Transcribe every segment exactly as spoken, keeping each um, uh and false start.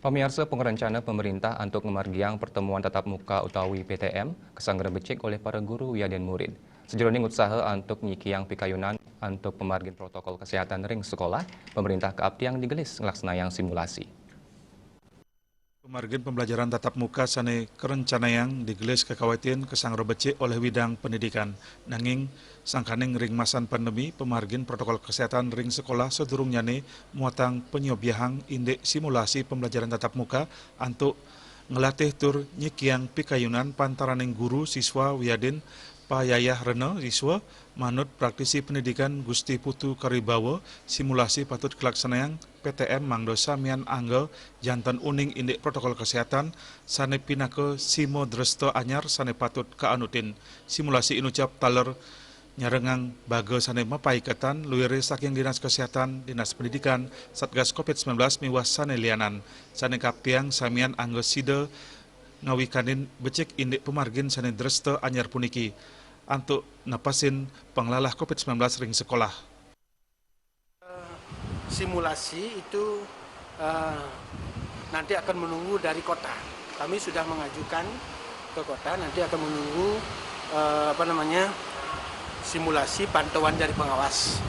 Pamiarsa, pangarencana pemerintah antuk ngamargiang pertemuan tatap muka utawi P T M kasanggra becik olih para guru wiadin murid. Sajeroning utsaha antuk nyikiang pikayunan antuk pamargin protokol kesehatan ring sekolah, pemerintah kaaptiang digelis nglaksanayang simulasi. Pamargin pembelajaran tatap muka sane karencanayang digelis kakawitin kasanggra becik olih widang pendidikan. Nanging, sangkaning ring masan pandemi, pamargin protokol kesehatan ring sekolah sadurungnyane muatang panyobiahang indik simulasi pembelajaran tatap muka antuk nglatih tur nyikiang pikayunan pantaraning guru, siswa, wiadin payayah rena siswa. Manut praktisi pendidikan Gusti Putu Karibawa, simulasi patut kalaksanayang P T M mangda samian angga janten uning indik protokol kesehatan sane pinaka sima dresta anyar sane patut kaanutin. Simulasi inucap taler nyarengang baga sane mapaiketan luire saking Dinas Kesehatan, Dinas Pendidikan, Satgas covid sembilan belas miwah sane lianan, sane kaaptiang samian angga sida ngawikanin becik indik pamargin sane dresta anyar puniki antuk nepesin panglalah covid sembilan belas ring sekolah. Simulasi itu, eh, nanti akan menunggu dari kota. Kami sudah mengajukan ke kota, nanti akan menunggu, eh, apa namanya, simulasi pantauan dari pengawas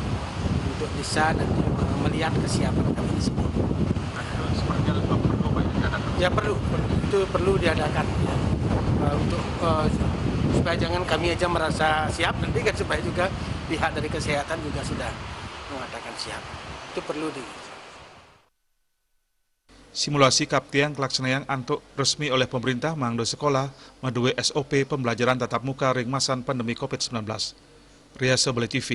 untuk bisa nanti melihat kesiapan kami di sini. Seperti apa, perlu, Pak, ini diadakan? Ya, perlu, perlu. Itu perlu diadakan, ya. Eh, untuk, eh, supaya jangan kami aja merasa siap, nanti kan supaya juga pihak dari kesehatan juga sudah mengatakan siap. Itu perlu di Simulasi kaaptiang kalaksanayang antuk resmi olih pemerintah mangda sekolah madue S O P pembelajaran tatap muka ring masan pandemi covid sembilan belas. Riasa Bali T V.